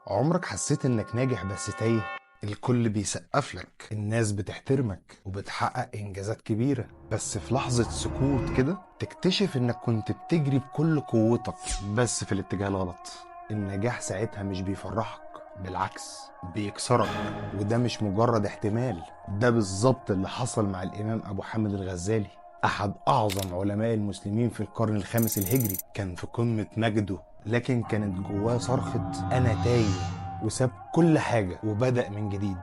عمرك حسيت انك ناجح بس تايه؟ الكل بيسقف لك، الناس بتحترمك وبتحقق انجازات كبيرة، بس في لحظة سكوت كده تكتشف انك كنت بتجري بكل قوتك بس في الاتجاه الغلط. النجاح ساعتها مش بيفرحك، بالعكس بيكسرك، وده مش مجرد احتمال، ده بالظبط اللي حصل مع الإمام أبو حامد الغزالي، أحد أعظم علماء المسلمين في القرن الخامس الهجري. كان في قمة مجده، لكن كانت جواه صرخة أنا تايه، وساب كل حاجة وبدأ من جديد.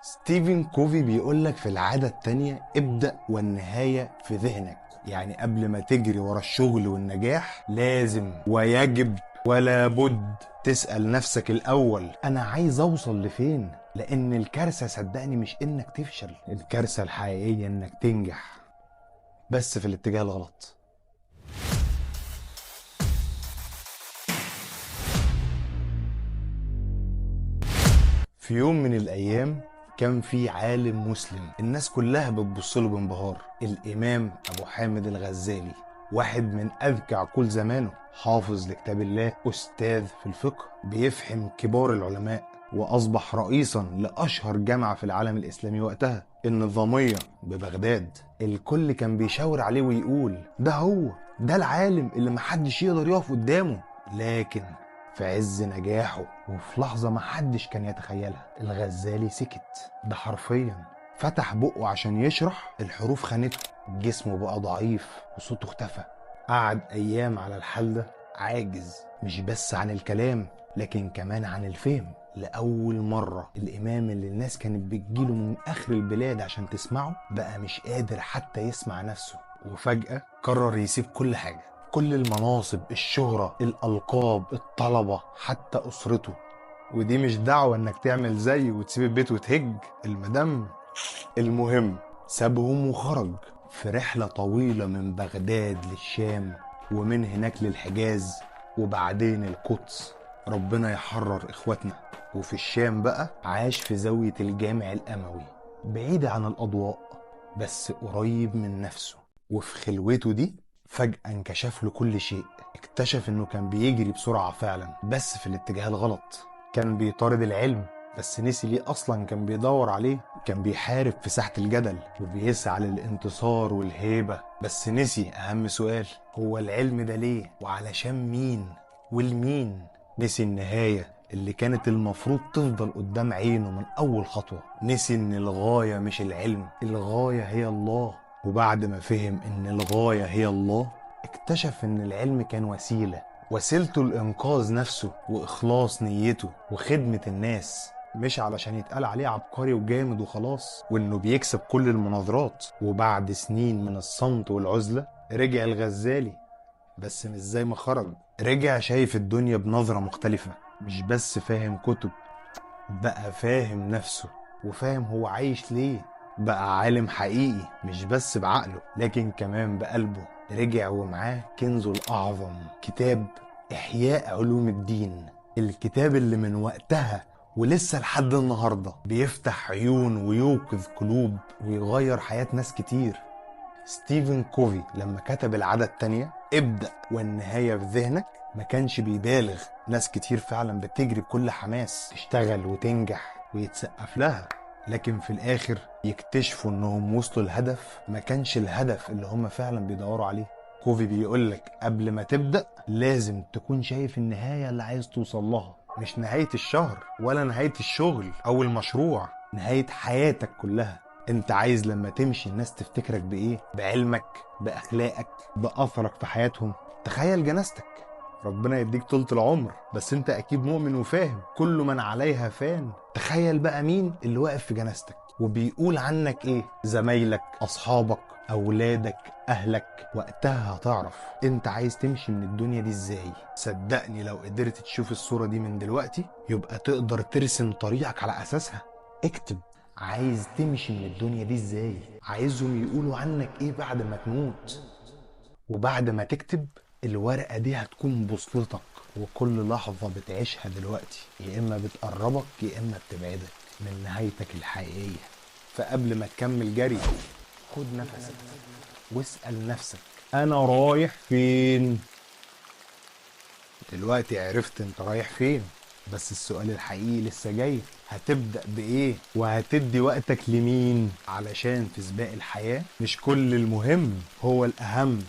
ستيفن كوفي بيقولك في العادة التانية: ابدأ والنهاية في ذهنك. يعني قبل ما تجري ورا الشغل والنجاح لازم ويجب ولا بد تسأل نفسك الأول: أنا عايز أوصل لفين؟ لأن الكارثة صدقني مش إنك تفشل، الكارثة الحقيقية إنك تنجح بس في الاتجاه الغلط. في يوم من الأيام كان في عالم مسلم الناس كلها بتبص له بانبهار، الإمام أبو حامد الغزالي، واحد من أذكى عقول زمانه، حافظ لكتاب الله، أستاذ في الفقه، بيفهم كبار العلماء، وأصبح رئيسا لأشهر جامعة في العالم الإسلامي وقتها، النظامية ببغداد. الكل كان بيشاور عليه ويقول ده هو، ده العالم اللي محدش يقدر يقف قدامه. لكن في عز نجاحه وفي لحظة محدش كان يتخيلها، الغزالي سكت. ده حرفيا فتح بقه عشان يشرح، الحروف خانته، جسمه بقى ضعيف وصوته اختفى. قعد أيام على الحال ده عاجز، مش بس عن الكلام لكن كمان عن الفهم. لأول مرة الإمام اللي الناس كانت بتجيله من آخر البلاد عشان تسمعه بقى مش قادر حتى يسمع نفسه. وفجأة قرر يسيب كل حاجة، كل المناصب، الشهرة، الألقاب، الطلبة، حتى أسرته. ودي مش دعوة إنك تعمل زيه وتسيب البيت وتهج المدام. المهم سابهم وخرج في رحلة طويلة من بغداد للشام، ومن هناك للحجاز، وبعدين القدس. ربنا يحرر إخواتنا. وفي الشام بقى عاش في زاوية الجامع الأموي، بعيد عن الأضواء بس قريب من نفسه. وفي خلوته دي فجأة انكشف له كل شيء. اكتشف انه كان بيجري بسرعة فعلا بس في الاتجاه الغلط، كان بيطارد العلم بس نسي ليه اصلا كان بيدور عليه، كان بيحارب في ساحة الجدل وبيسعى للانتصار والهيبة بس نسي اهم سؤال: هو العلم ده ليه وعلشان مين والمين؟ نسي النهاية اللي كانت المفروض تفضل قدام عينه من اول خطوة. نسي ان الغاية مش العلم، الغاية هي الله. وبعد ما فهم ان الغاية هي الله، اكتشف ان العلم كان وسيلة، وسيلته لإنقاذ نفسه وإخلاص نيته وخدمة الناس، مش علشان يتقال عليه عبقري وجامد وخلاص وانه بيكسب كل المناظرات. وبعد سنين من الصمت والعزلة رجع الغزالي، بس مش زي ما خرج. رجع شايف الدنيا بنظرة مختلفة، مش بس فاهم كتب، بقى فاهم نفسه وفاهم هو عايش ليه. بقى عالم حقيقي مش بس بعقله لكن كمان بقلبه. رجع ومعاه كنزه الأعظم، كتاب إحياء علوم الدين، الكتاب اللي من وقتها ولسه لحد النهاردة بيفتح عيون ويوقظ قلوب ويغير حياة ناس كتير. ستيفن كوفي لما كتب العادة التانية ابدأ والنهاية في ذهنك ما كانش بيبالغ. ناس كتير فعلا بتجري بكل حماس تشتغل وتنجح ويتسقف لها، لكن في الآخر يكتشفوا إنهم وصلوا الهدف ما كانش الهدف اللي هم فعلا بيدوروا عليه. كوفي بيقولك قبل ما تبدأ لازم تكون شايف النهاية اللي عايز توصل لها، مش نهاية الشهر ولا نهاية الشغل أو المشروع، نهاية حياتك كلها. انت عايز لما تمشي الناس تفتكرك بإيه؟ بعلمك، بأخلاقك، بأثرك في حياتهم. تخيل جنازتك، ربنا يديك طولة العمر، بس انت اكيد مؤمن وفاهم كل من عليها فان. تخيل بقى مين اللي واقف في جنازتك وبيقول عنك ايه؟ زمايلك، اصحابك، اولادك، اهلك. وقتها هتعرف انت عايز تمشي من الدنيا دي ازاي. صدقني لو قدرت تشوف الصورة دي من دلوقتي يبقى تقدر ترسم طريقك على اساسها. اكتب عايز تمشي من الدنيا دي ازاي، عايزهم يقولوا عنك ايه بعد ما تموت. وبعد ما تكتب الورقة دي هتكون بوصلتك، وكل لحظة بتعيشها دلوقتي يا إما بتقربك يا إما بتبعدك من نهايتك الحقيقية. فقبل ما تكمل جري خد نفسك واسأل نفسك: أنا رايح فين؟ دلوقتي عرفت انت رايح فين، بس السؤال الحقيقي لسه جاي: هتبدأ بإيه وهتدي وقتك لمين؟ علشان في سباق الحياة مش كل المهم هو الأهم.